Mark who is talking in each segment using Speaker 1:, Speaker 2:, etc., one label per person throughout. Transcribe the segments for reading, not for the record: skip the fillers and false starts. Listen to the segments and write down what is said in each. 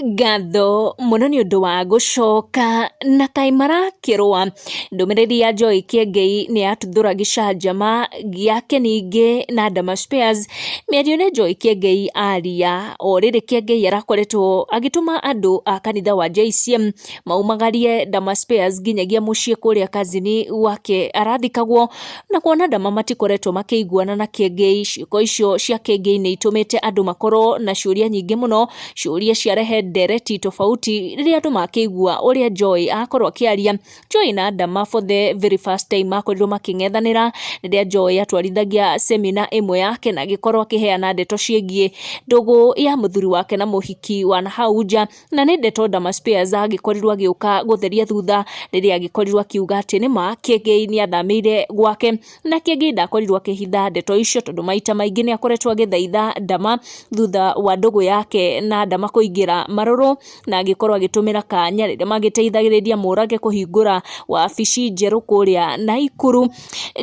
Speaker 1: Ngatho mũno nĩ ũndũ wa gũcoka na kaĩ marakĩrũa. Ndũmĩrĩri ya Joy Kĩengei nĩ yatuthũra gĩcanjama gĩake ningĩ na Dama Spares. Mĩario nĩ Joy Kĩengei aria o rĩrĩ Kĩengei arakoretwo agĩtũma andũ a kanitha wa JCM maumagarie Dama Spares nginyagia mũciĩ kũrĩa kazini gwake arathikagwo, na kuona Dama matikoretwo makĩiguana na Kĩengei. Ciĩko icio cia Kĩengei nĩ itũmĩte andũ makorwo na ciũria nyingĩ mũno, ciũria ciarehe ndereti tofauti rĩrĩa andũ makĩigua ũrĩa Joy akorwo akĩaria. Joy na Dama for the very first time makorirwo makĩng'ethanĩra rĩrĩa Joy atwarithagia semina ĩmwe yake na agĩkorwo akĩheana ndeto ciĩgiĩ ndũgũ ya mũthuri wake na mũhiki wa nahau nja, na nĩ ndeto Dama Spears agĩkorirwo agĩũka gũtheria thutha rĩrĩa agĩkorirwo akiuga atĩ nĩma Kĩengei nĩ athamĩire gwake, na Kĩengei ndakorirwo akĩhitha ndeto icio tondũ maita maingĩ nĩ akoretwo agĩthaitha Dama thutha wa ndũgũ yake na Dama kũingĩra marũrũ, na agĩkorwo agĩtũmĩra kanya rĩrĩa magĩteithagĩrĩria Mũrage kũhingũra wabici njerũ kũrĩa Naikuru.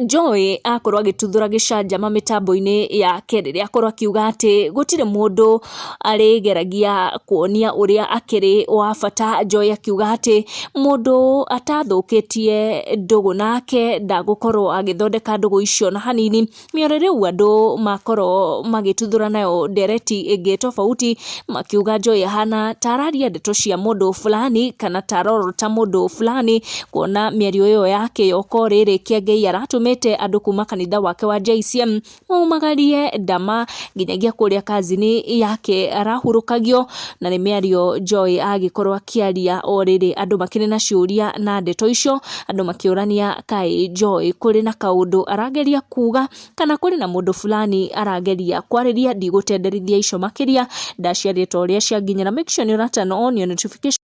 Speaker 1: Joy akorwo agĩtuthũra gĩcanjama mĩtambo-inĩ yake rĩrĩa akorwo akiuga atĩ gũtirĩ mũndũ arĩgeragia kuonia ũrĩa akĩrĩ wa bata. Joy akiuga atĩ mũndũ atathũkĩtie ndũgũ nake ndagũkorwo agĩthondeka ndũgũ icio na hanini. Mĩario rĩu andũ makorwo magĩtuthũra nayo ndereti ĩngĩ tofauti, makiuga Joy ahana ta araria ndeto cia mũndũ fulani kana ta arorota mũndũ fulani, kuona mĩario ĩyo yake yoka o rĩrĩ Kĩengei aratũmĩte andũ kuma kanitha wake wa JCM maumagarie Dama nginyagia kũrĩa kazini yake arahurũkagio, na nĩ mĩario Joy agĩkorwo akĩaria o rĩrĩ andũ makĩrĩ na ciũria na ndeto icio, andũ makĩũrania kaĩ Joy kũrĩ na kaũndũ arageria kuga kana kũrĩ na mũndũ fulani arageria kwarĩria. Ndigũtenderithia icio makĩria, ndaciaria ta ũrĩa cianginyĩra. Make sure nĩ ũra turn on your notification.